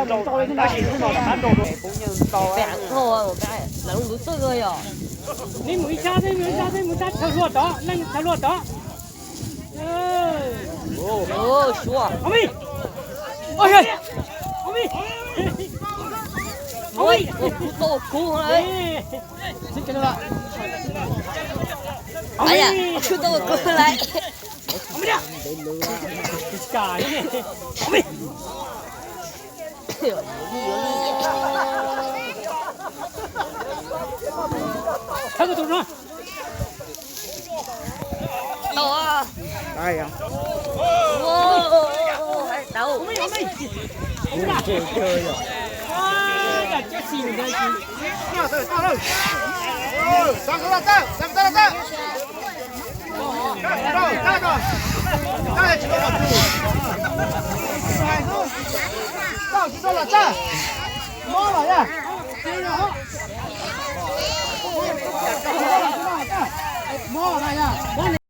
Peb lam ntub txog yog. Nej mus ib sab, nej mus ib sab, nej mus ib sab, chaw hlua tod, leej chaw hlua tod. Suav. Ov, ov, kuv tau kuv lawm. Kuv tau kuv lawm. Thawb tus no. Tau. Tau.